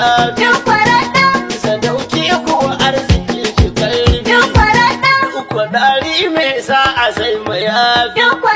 ya fi. Duk kwaraɗa. Sadauki ko arziki shi karfi. Duk kwaraɗa. Kwadari mai sa a sai mayafi. Duk.